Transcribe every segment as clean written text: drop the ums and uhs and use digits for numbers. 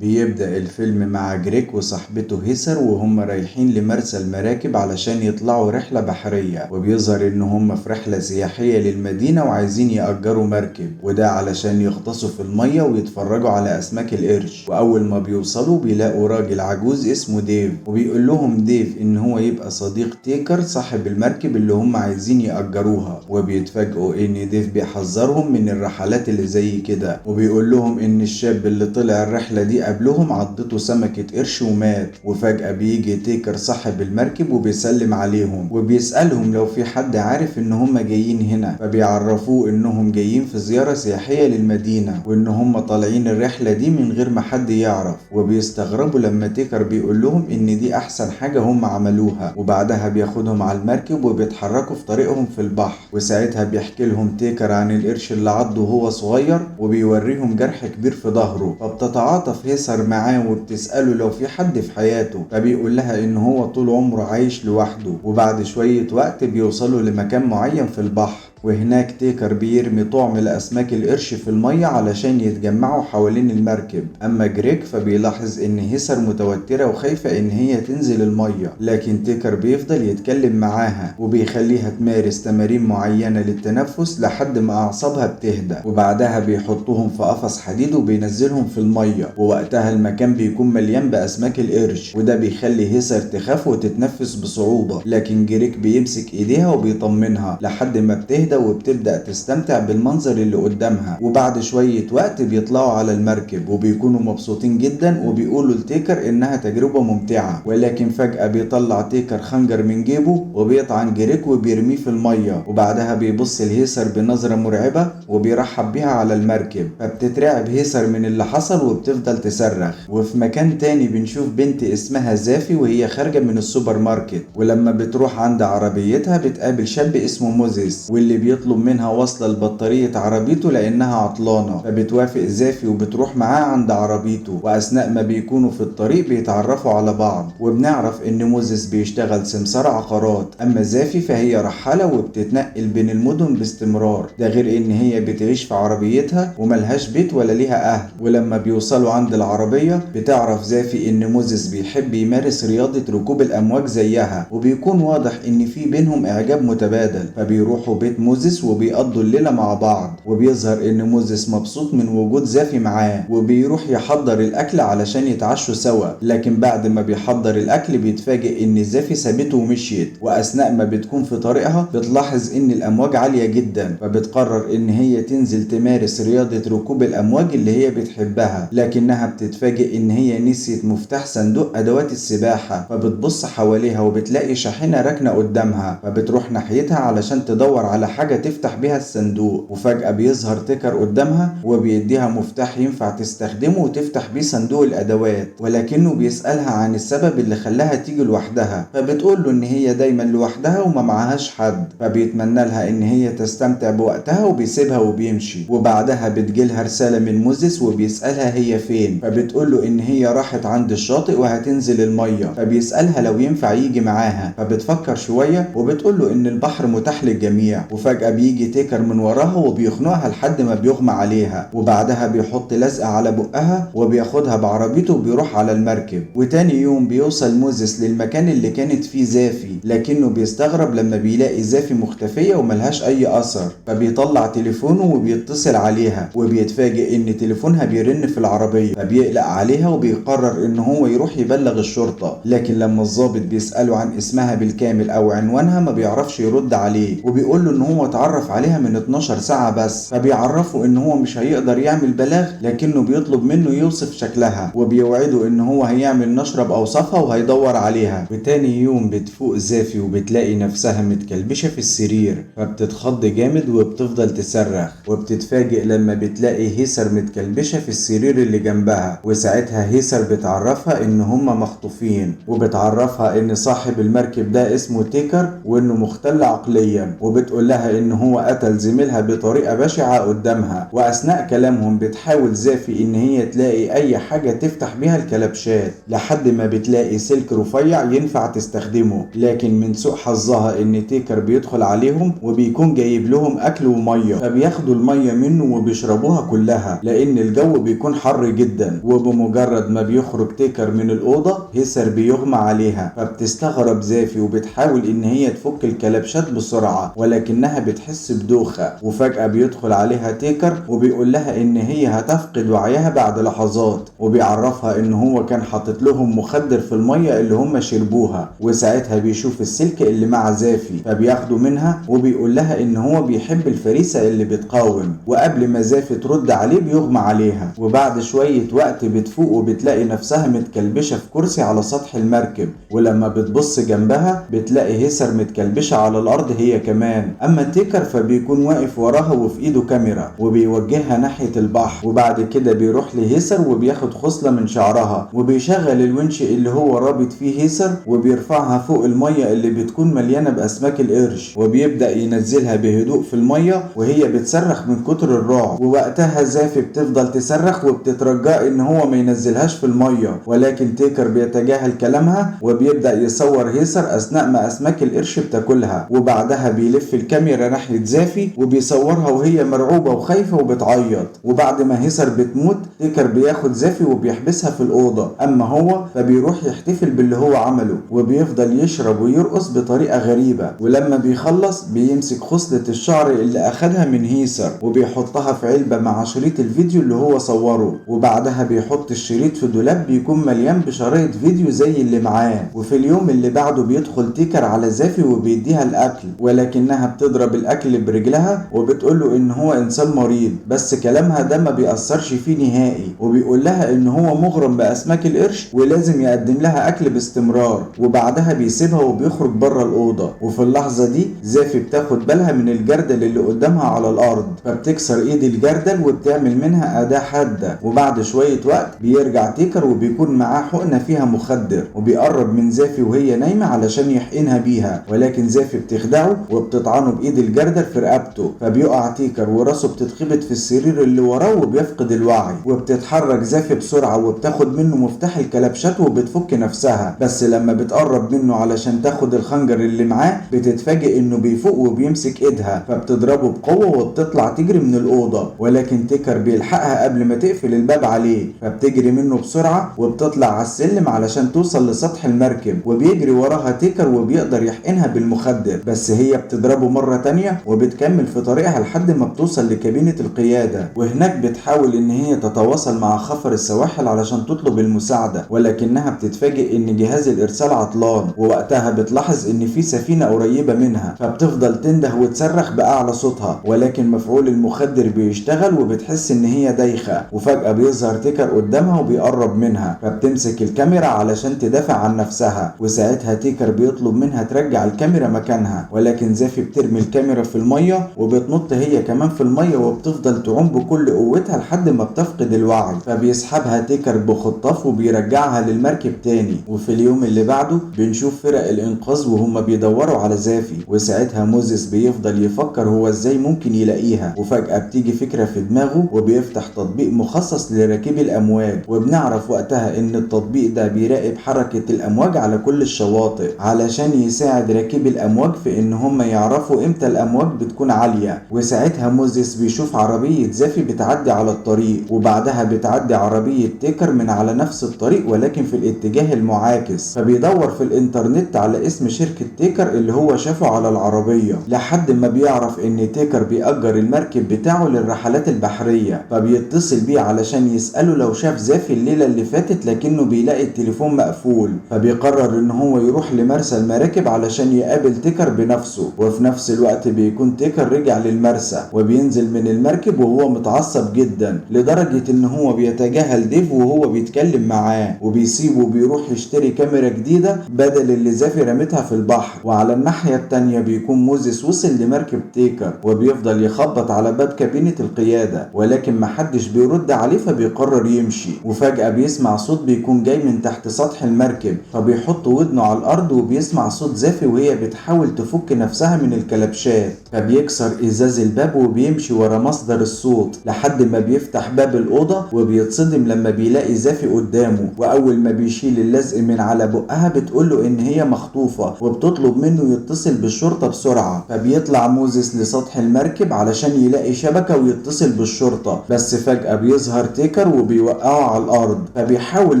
بيبدأ الفيلم مع جريك وصاحبته هيثر وهم رايحين لمرسى المراكب علشان يطلعوا رحلة بحرية، وبيظهر ان هم في رحلة سياحية للمدينة وعايزين يأجروا مركب، وده علشان يغطسوا في المية ويتفرجوا على أسماك القرش. وأول ما بيوصلوا بيلاقوا راجل عجوز اسمه ديف، وبيقول لهم ديف ان هو يبقى صديق تيكر صاحب المركب اللي هم عايزين يأجروها. وبيتفاجئوا ان ديف بيحذرهم من الرحلات اللي زي كده، وبيقول لهم ان الشاب اللي طلع الرحلة دي قبلهم عضته سمكة قرش ومات. وفجأة بيجي تيكر صاحب المركب وبيسلم عليهم وبيسألهم لو في حد عارف ان هم جايين هنا، فبيعرفوه انهم جايين في زيارة سياحية للمدينة وان هم طالعين الرحلة دي من غير ما حد يعرف. وبيستغربوا لما تيكر بيقول لهم ان دي احسن حاجة هم عملوها. وبعدها بياخدهم على المركب وبيتحركوا في طريقهم في البحر، وساعتها بيحكي لهم تيكر عن القرش اللي عضه وهو صغير وبيوريهم جرح كبير في ظهره. فبتتعاطف هيثر معاه وبتسأله لو في حد في حياته، فبيقول لها ان هو طول عمره عايش لوحده. وبعد شوية وقت بيوصلوا لمكان معين في البحر، وهناك تيكر بيرمي طعم لأسماك القرش في المية علشان يتجمعوا حوالين المركب. أما جريك فبيلاحظ إن هيثر متوترة وخايفة إن هي تنزل المية، لكن تيكر بيفضل يتكلم معاها وبيخليها تمارس تمارين معينة للتنفس لحد ما أعصابها بتهدى. وبعدها بيحطوهم في قفص حديد وبينزلهم في المية، ووقتها المكان بيكون مليان بأسماك القرش، وده بيخلي هيثر تخاف وتتنفس بصعوبة. لكن جريك بيمسك إيديها وبيطمنها لحد ما بتهدى وبتبدأ تستمتع بالمنظر اللي قدامها. وبعد شوية وقت بيطلعوا على المركب وبيكونوا مبسوطين جدا وبيقولوا لتيكر انها تجربة ممتعة. ولكن فجأة بيطلع تيكر خنجر من جيبه وبيطعن جريك وبيرميه في المية، وبعدها بيبص لهيثر بنظرة مرعبة وبيرحب بيها على المركب. فبتترعب هيثر من اللي حصل وبتفضل تصرخ. وفي مكان تاني بنشوف بنت اسمها زافي وهي خارجة من السوبر ماركت، ولما بتروح عند عربيتها بتقابل شاب اسمه موزيس واللي بيطلب منها وصلة لبطارية عربيته لأنها عطلانة. فبتوافق زافي وبتروح معاه عند عربيته، وأثناء ما بيكونوا في الطريق بيتعرفوا على بعض، وبنعرف إن موزيس بيشتغل سمسار عقارات، أما زافي فهي رحالة وبتتنقل بين المدن باستمرار، ده غير إن هي بتعيش في عربيتها وملهاش بيت ولا ليها أهل. ولما بيوصلوا عند العربية بتعرف زافي إن موزيس بيحب يمارس رياضة ركوب الأمواج زيها، وبيكون واضح إن في بينهم إعجاب متبادل. فبيروحوا بيت موزيس وبيقضوا الليلة مع بعض، وبيظهر ان موزيس مبسوط من وجود زافي معاه، وبيروح يحضر الاكل علشان يتعشوا سوا. لكن بعد ما بيحضر الاكل بيتفاجئ ان زافي سابته ومشيت، واثناء ما بتكون في طريقها بتلاحظ ان الامواج عالية جدا، فبتقرر ان هي تنزل تمارس رياضة ركوب الامواج اللي هي بتحبها. لكنها بتتفاجئ ان هي نسيت مفتاح صندوق ادوات السباحة، فبتبص حواليها وبتلاقي شاحنة راكنة قدامها، فبتروح ناحيتها علشان تدور على حاجة تفتح بيها الصندوق. وفجأة بيظهر تيكر قدامها وبيديها مفتاح ينفع تستخدمه وتفتح بيه صندوق الأدوات، ولكنه بيسألها عن السبب اللي خلاها تيجي لوحدها، فبتقول له إن هي دايما لوحدها وما معهاش حد، فبيتمنى لها إن هي تستمتع بوقتها وبيسيبها وبيمشي. وبعدها بتجيلها رسالة من موزيس وبيسألها هي فين، فبتقول له إن هي راحت عند الشاطئ وهتنزل المية، فبيسألها لو ينفع يجي معاها، فبتفكر شوية وبتقول له إن البحر متاح للجميع. وفجأة بيجي تيكر من وراها وبيخنقها لحد ما بيغمى عليها، وبعدها بيحط لزقة على بقها وبياخدها بعربيته وبيروح على المركب. وتاني يوم بيوصل موزيس للمكان اللي كانت فيه زافي، لكنه بيستغرب لما بيلاقي زافي مختفية وملهاش أي أثر، فبيطلع تليفونه وبيتصل عليها، وبيتفاجئ إن تليفونها بيرن في العربية، فبيقلق عليها وبيقرر إن هو يروح يبلغ الشرطة. لكن لما الضابط بيسأله عن اسمها بالكامل أو عنوانها ما بيعرفش يرد عليه، وبيقول له إن هو اتعرف عليها من 12 ساعة بس، فبيعرفه ان هو مش هيقدر يعمل بلاغ، لكنه بيطلب منه يوصف شكلها وبيوعده ان هو هيعمل نشرة باوصافها وهيدور عليها. وتاني يوم بتفوق زافي وبتلاقي نفسها متكلبشة في السرير، فبتتخض جامد وبتفضل تصرخ، وبتتفاجئ لما بتلاقي هيثر متكلبشة في السرير اللي جنبها. وساعتها هيثر بتعرفها ان هما مخطوفين، وبتعرفها ان صاحب المركب ده اسمه تيكر وانه مختل عقليا، وبتقول لها لها ان هو قتل زميلها بطريقة بشعة قدامها. واثناء كلامهم بتحاول زافي ان هي تلاقي اي حاجة تفتح بيها الكلبشات لحد ما بتلاقي سلك رفيع ينفع تستخدمه، لكن من سوء حظها ان تيكر بيدخل عليهم وبيكون جايب لهم اكل ومية، فبياخدوا المية منه وبيشربوها كلها لان الجو بيكون حر جدا. وبمجرد ما بيخرج تيكر من الاوضة هيسر بيغمى عليها، فبتستغرب زافي وبتحاول ان هي تفك الكلبشات بسرعة ولكنها بتحس بدوخه. وفجاة بيدخل عليها تيكر وبيقول لها ان هي هتفقد وعيها بعد لحظات، وبيعرفها ان هو كان حاطط لهم مخدر في المية اللي هم شربوها. وساعتها بيشوف السلك اللي مع زافي فبياخده منها وبيقول لها ان هو بيحب الفريسه اللي بتقاوم. وقبل ما زافي ترد عليه بيغمى عليها، وبعد شوية وقت بتفوق وبتلاقي نفسها متكلبشه في كرسي على سطح المركب، ولما بتبص جنبها بتلاقي هيسر متكلبشه على الارض هي كمان. اما تيكر فبيكون واقف وراها وفي ايده كاميرا وبيوجهها ناحية البحر. وبعد كده بيروح لهيسر وبياخد خصلة من شعرها وبيشغل الونش اللي هو رابط فيه هيسر وبيرفعها فوق المية اللي بتكون مليانة باسماك القرش، وبيبدا ينزلها بهدوء في المية وهي بتصرخ من كتر الرعب. ووقتها زافي بتفضل تصرخ وبتترجاه ان هو ما ينزلهاش في المية، ولكن تيكر بيتجاهل كلامها وبيبدا يصور هيسر اثناء ما اسماك القرش بتاكلها. وبعدها بيلف الكاميرا ناحية زافي وبيصورها وهي مرعوبه وخايفة وبتعيط. وبعد ما هيسر بتموت تيكر بياخد زافي وبيحبسها في الاوضة، اما هو فبيروح يحتفل باللي هو عمله وبيفضل يشرب ويرقص بطريقة غريبة. ولما بيخلص بيمسك خصلة الشعر اللي اخدها من هيسر وبيحطها في علبة مع شريط الفيديو اللي هو صوره، وبعدها بيحط الشريط في دولاب بيكون مليان بشرايط فيديو زي اللي معاه. وفي اليوم اللي بعده بيدخل تيكر على زافي وبيديها الاكل، ولكنها بتضرب الاكل برجلها وبتقوله ان هو انسان مريض، بس كلامها ده ما بيأثرش فيه نهائي، وبيقول لها ان هو مغرم باسماك القرش ولازم يقدم لها اكل باستمرار. وبعدها بيسيبها وبيخرج بره الاوضة. وفي اللحظة دي زافي بتاخد بالها من الجردل اللي قدامها على الارض، فبتكسر ايد الجردل وبتعمل منها اداه حادة. وبعد شوية وقت بيرجع تيكر وبيكون معاه حقنه فيها مخدر، وبيقرب من زافي وهي نايمة علشان يحقنها بيها، ولكن زافي بتخدعه وبتطعنه بايد الجردل في رقبته، فبيقع تيكر وراسه بتتخبط في السرير اللي وراه وبيفقد الوعي. وبتتحرك زافي بسرعة وبتاخد منه مفتاح الكلبشات وبتفك نفسها، بس لما بتقرب منه علشان تاخد الخنجر اللي معاه بتتفاجئ انه بيفوق وبيمسك ايدها، فبتضربه بقوة وبتطلع تجري من الاوضة، ولكن تيكر بيلحقها قبل ما تقفل الباب عليه، فبتجري منه بسرعة وبتطلع على السلم علشان توصل لسطح المركب، وبيجري وراها تيكر وبيقدر يحقنها بالمخدر، بس هي بتضربه مرة تانية وبتكمل في طريقها لحد ما بتوصل لكابينه القيادة. وهناك بتحاول ان هي تتواصل مع خفر السواحل علشان تطلب المساعدة، ولكنها بتتفاجئ ان جهاز الارسال عطلان، ووقتها بتلاحظ ان في سفينة قريبه منها، فبتفضل تنده وتصرخ باعلى صوتها، ولكن مفعول المخدر بيشتغل وبتحس ان هي دايخه. وفجاة بيظهر تيكر قدامها وبيقرب منها، فبتمسك الكاميرا علشان تدافع عن نفسها، وساعتها تيكر بيطلب منها ترجع الكاميرا مكانها، ولكن زافي بترمي الكاميرا في المية وبتنط هي كمان في المية وبتفضل تعوم بكل قوتها لحد ما بتفقد الوعي، فبيسحبها تيكر بخطاف وبيرجعها للمركب تاني. وفي اليوم اللي بعده بنشوف فرق الانقاذ وهم بيدوروا على زافي، وساعتها موزيس بيفضل يفكر هو ازاي ممكن يلاقيها، وفجأة بتيجي فكرة في دماغه وبيفتح تطبيق مخصص لراكبي الامواج، وبنعرف وقتها ان التطبيق ده بيراقب حركة الامواج على كل الشواطئ علشان يساعد راكبي الامواج في ان هم يعرفوا امتى الامواج بتكون عالية. وساعتها موزيس بيشوف عربية زافي بتعدي على الطريق، وبعدها بتعدي عربية تيكر من على نفس الطريق ولكن في الاتجاه المعاكس، فبيدور في الانترنت على اسم شركة تيكر اللي هو شافه على العربية، لحد ما بيعرف ان تيكر بيأجر المركب بتاعه للرحلات البحرية، فبيتصل بيه علشان يسأله لو شاف زافي الليلة اللي فاتت، لكنه بيلاقي التليفون مقفول، فبيقرر ان هو يروح لمرسى المراكب علشان يقابل تيكر بنفسه. وفي نفس الوقت بيكون تيكر رجع للمرسى وبينزل من المركب وهو متعصب جدا لدرجة ان هو بيتجاهل ديف وهو بيتكلم معاه، وبيسيبه وبيروح يشتري كاميرا جديدة بدل اللي زافي رمتها في البحر. وعلى الناحية التانية بيكون موزيس وصل لمركب تيكر وبيفضل يخبط على باب كابينة القيادة، ولكن محدش بيرد عليه فبيقرر يمشي. وفجأة بيسمع صوت بيكون جاي من تحت سطح المركب، فبيحط ودنه على الأرض وبيسمع صوت زافي وهي بتحاول تفك نفسها من الكلبشات. الكلبشات، فبيكسر ازاز الباب وبيمشي ورا مصدر الصوت لحد ما بيفتح باب الأوضة، وبيتصدم لما بيلاقي زافي قدامه. وأول ما بيشيل اللزق من على بقها بتقوله إن هي مخطوفة، وبتطلب منه يتصل بالشرطة بسرعة. فبيطلع موزيس لسطح المركب علشان يلاقي شبكة ويتصل بالشرطة، بس فجأة بيظهر تيكر وبيوقعه على الأرض. فبيحاول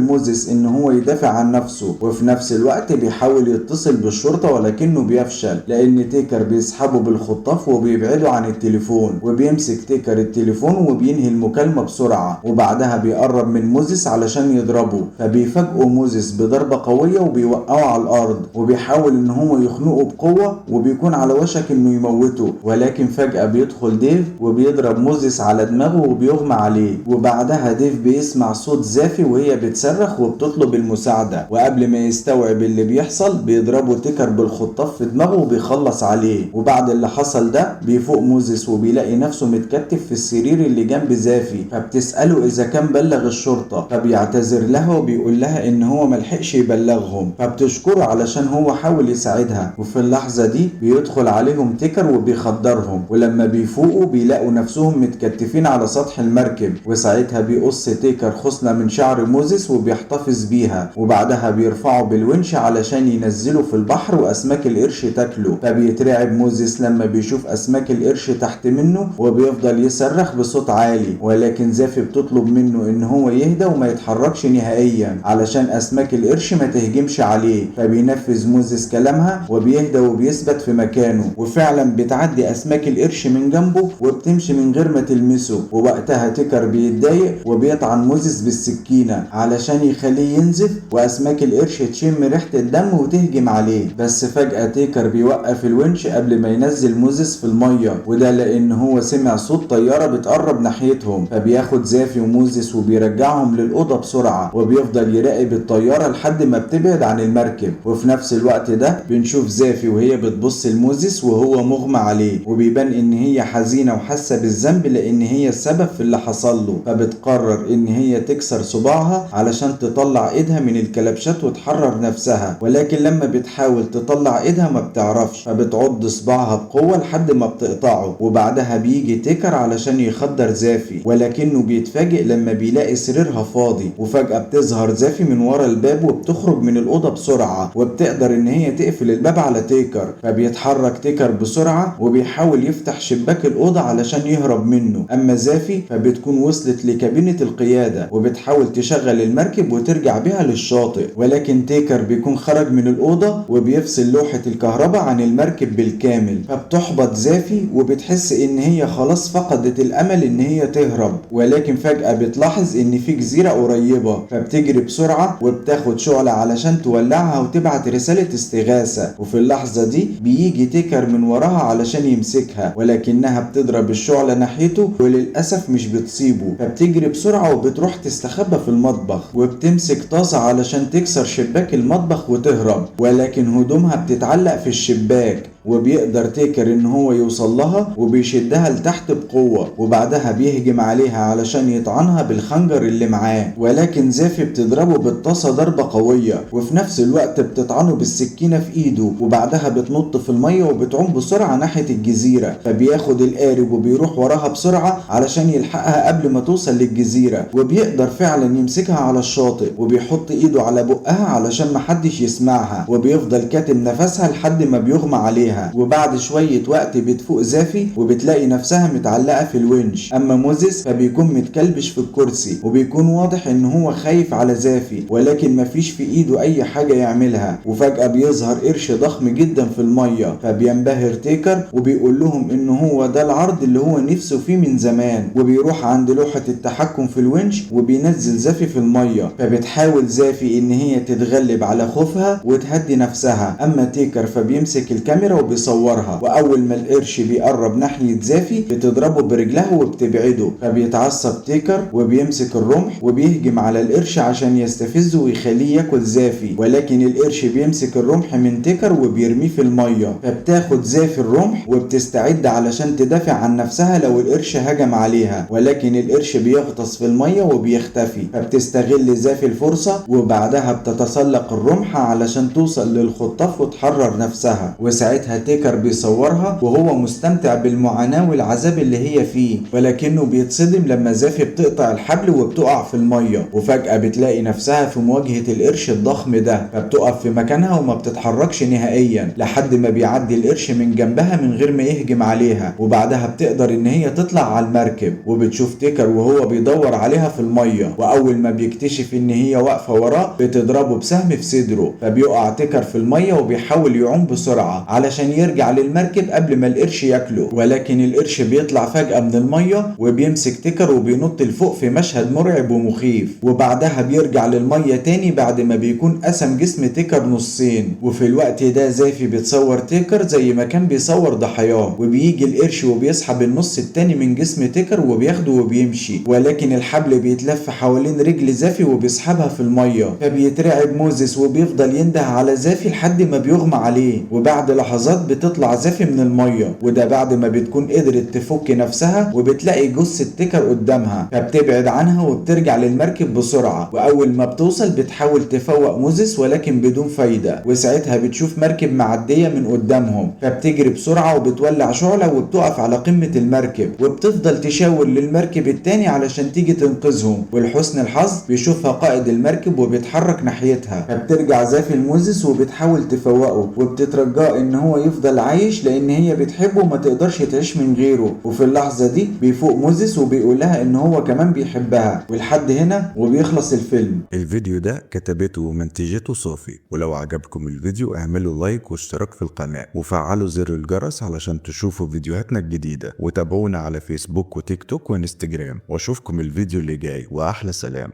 موزيس إن هو يدافع عن نفسه، وفي نفس الوقت بيحاول يتصل بالشرطة ولكنه بيفشل لأن تيكر بيسحبه بالخطاف وبيبعده عن التليفون، وبيمسك تيكر التليفون وبينهي المكالمة بسرعة. وبعدها بيقرب من موزيس علشان يضربه، فبيفاجئه موزيس بضربة قوية وبيوقعه على الأرض، وبيحاول إن هو يخنقه بقوة وبيكون على وشك إنه يموته، ولكن فجأة بيدخل ديف وبيضرب موزيس على دماغه وبيغمى عليه. وبعدها ديف بيسمع صوت زافي وهي بتصرخ وبتطلب المساعدة، وقبل ما يستوعب اللي بيحصل بيضربه تيكر بالخطاف في دماغه وبيخلص عليه. وبعد اللي حصل ده بيفوق موزيس وبيلاقي نفسه متكتف في السرير اللي جنب زافي، فبتسأله إذا كان بلغ الشرطة، فبيعتذر لها وبيقول لها إن هو ملحقش يبلغهم، فبتشكره علشان هو حاول يساعدها. وفي اللحظة دي بيدخل عليهم تيكر وبيخدرهم، ولما بيفوقوا بيلاقوا نفسهم متكتفين على سطح المركب، وساعتها بيقص تيكر خصلة من شعر موزيس وبيحتفظ بيها، وبعدها بيرفعه بالونش علشان ينزله في البحر وأسماك القرش تاكله. فبيترعب موزيس لما بيشوف أسماك القرش تحت منه وبيفضل يصرخ بصوت عالي، ولكن زافي بتطلب منه إن هو يهدى وما يتحركش نهائيا علشان أسماك القرش ما تهجمش عليه. فبينفذ موزيس كلامها وبيهدى وبيثبت في مكانه، وفعلا بتعدي أسماك القرش من جنبه وبتمشي من غير ما تلمسه. ووقتها تيكر بيتضايق وبيطعن موزيس بالسكينة علشان يخليه ينزف وأسماك القرش تشم ريحة الدم وتهجم عليه، بس فجأة تيكر بيوقف الونش قبل ما ينزل موزيس في المية، وده لأن هو سمع صوت طيارة بتقرب ناحيتهم. فبياخد زافي وموزيس وبيرجعهم للأوضة بسرعة، وبيفضل يراقب الطيارة لحد ما بتبعد عن المركب. وفي نفس الوقت ده بنشوف زافي وهي بتبص لموزيس وهو مغمى عليه، وبيبان إن هي حزينة وحاسة بالذنب لأن هي السبب في اللي حصل له، فبتقرر إن هي تكسر صباعها علشان تطلع إيدها من الكلبشات وتحرر نفسها، ولكن لما بتحاول تطلع إيدها ما بتعرفش، فبتعض صباعها بقوة لحد ما بتقطعه. وبعدها بيجي تيكر علشان يخدر زافي، ولكنه بيتفاجئ لما بيلاقي سريرها فاضي، وفجأة بتظهر زافي من ورا الباب وبتخرج من الأوضة بسرعة، وبتقدر إن هي تقفل الباب على تيكر. فبيتحرك تيكر بسرعة وبيحاول يفتح شباك الأوضة علشان يهرب منه. أما زافي فبتكون وصلت لكابينة القيادة وبتحاول تشغل المركب وترجع بها للشاطئ، ولكن تيكر بيكون خرج من الأوضة وبيفصل لوحة الكهرباء عن المركب بالكامل. فبتحبط زافي وبتحس إن هي خلاص فقدت الأمل إن هي تهرب، ولكن فجأة بتلاحظ إن في جزيرة قريبة، فبتجري بسرعة وبتاخد شعلة علشان تولعها وتبعت رسالة استغاثة. وفي اللحظة دي بيجي تيكر من وراها علشان يمسكها، ولكنها بتضرب الشعلة ناحيته وللأسف مش بتصيبه، فبتجري بسرعة وبتروح تستخبى في المطبخ، وبتمسك طاسة علشان تكسر شباك المطبخ وتهرب، ولكن هدومها بتتعلق في الشباك، وبيقدر تيكر ان هو يوصل لها وبيشدها لتحت بقوة، وبعدها بيهجم عليها علشان يطعنها بالخنجر اللي معاه، ولكن زافي بتضربه بالطاسة ضربة قوية، وفي نفس الوقت بتطعنه بالسكينة في ايده، وبعدها بتنط في المية وبتعوم بسرعة ناحية الجزيرة. فبياخد القارب وبيروح وراها بسرعة علشان يلحقها قبل ما توصل للجزيرة، وبيقدر فعلا يمسكها على الشاطئ، وبيحط ايده على بقها علشان محدش يسمعها، وبيفضل كاتم نفسها لحد ما بيغمى عليها. وبعد شوية وقت بتفوق زافي وبتلاقي نفسها متعلقة في الونش. أما موزيس فبيكون متكلبش في الكرسي، وبيكون واضح إن هو خايف على زافي، ولكن مفيش في إيده أي حاجة يعملها. وفجأة بيظهر قرش ضخم جدا في المية، فبينبهر تيكر وبيقول لهم إن هو ده العرض اللي هو نفسه فيه من زمان، وبيروح عند لوحة التحكم في الونش وبينزل زافي في المية. فبتحاول زافي إن هي تتغلب على خوفها وتهدي نفسها، أما تيكر فبيمسك الكاميرا وبيصورها، واول ما القرش بيقرب ناحية زافي بتضربه برجلها وبتبعده. فبيتعصب تيكر وبيمسك الرمح وبيهجم على القرش عشان يستفزه ويخليه ياكل زافي، ولكن القرش بيمسك الرمح من تيكر وبيرميه في المية. فبتاخد زافي الرمح وبتستعد علشان تدافع عن نفسها لو القرش هجم عليها، ولكن القرش بيغطس في المية وبيختفي. فبتستغل زافي الفرصة وبعدها بتتسلق الرمح علشان توصل للخطاف وتحرر نفسها، وساعتها وساعتها تيكر بيصورها وهو مستمتع بالمعاناة والعذاب اللي هي فيه، ولكنه بيتصدم لما زافي بتقطع الحبل وبتقع في المية، وفجأة بتلاقي نفسها في مواجهة القرش الضخم ده، فبتقف في مكانها وما بتتحركش نهائيا لحد ما بيعدي القرش من جنبها من غير ما يهجم عليها. وبعدها بتقدر ان هي تطلع على المركب، وبتشوف تيكر وهو بيدور عليها في المية، واول ما بيكتشف ان هي واقفة وراه بتضربه بسهم في صدره، فبيقع تيكر في المية وبيحاول يعوم بسرعة علشان يرجع للمركب قبل ما القرش ياكله، ولكن القرش بيطلع فجأة من المية وبيمسك تيكر وبينط لفوق في مشهد مرعب ومخيف. وبعدها بيرجع للمية تاني بعد ما بيكون قسم جسم تيكر نصين. وفي الوقت ده زافي بتصور تيكر زي ما كان بيصور ضحاياه، وبيجي القرش وبيسحب النص التاني من جسم تيكر وبياخده وبيمشي، ولكن الحبل بيتلف حوالين رجل زافي وبيسحبها في المية، فبيترعب موزيس وبيفضل ينده على زافي لحد ما بيغمى عليه. وبعد لحظات بتطلع زافي من المية، وده بعد ما بتكون قدرت تفك نفسها، وبتلاقي جثة تيكر قدامها، فبتبعد عنها وبترجع للمركب بسرعة. وأول ما بتوصل بتحاول تفوق موزيس ولكن بدون فايدة، وساعتها بتشوف مركب معدية من قدامهم، فبتجري بسرعة وبتولع شعلة وبتقف على قمة المركب، وبتفضل تشاور للمركب التاني علشان تيجي تنقذهم. ولحسن الحظ بيشوفها قائد المركب وبيتحرك ناحيتها، فبترجع زافي لموزيس وبتحاول تفوقه وبتترجاه ان هو يفضل عايش لان هي بتحبه وما تقدرش تعيش من غيره. وفي اللحظة دي بيفوق موزيس وبيقول لها ان هو كمان بيحبها. ولحد هنا وبيخلص الفيلم. الفيديو ده كتبته ومنتجته صوفي، ولو عجبكم الفيديو اعملوا لايك واشتراك في القناة وفعلوا زر الجرس علشان تشوفوا فيديوهاتنا الجديدة، وتابعونا على فيسبوك وتيك توك وانستجرام، واشوفكم الفيديو اللي جاي، واحلى سلام.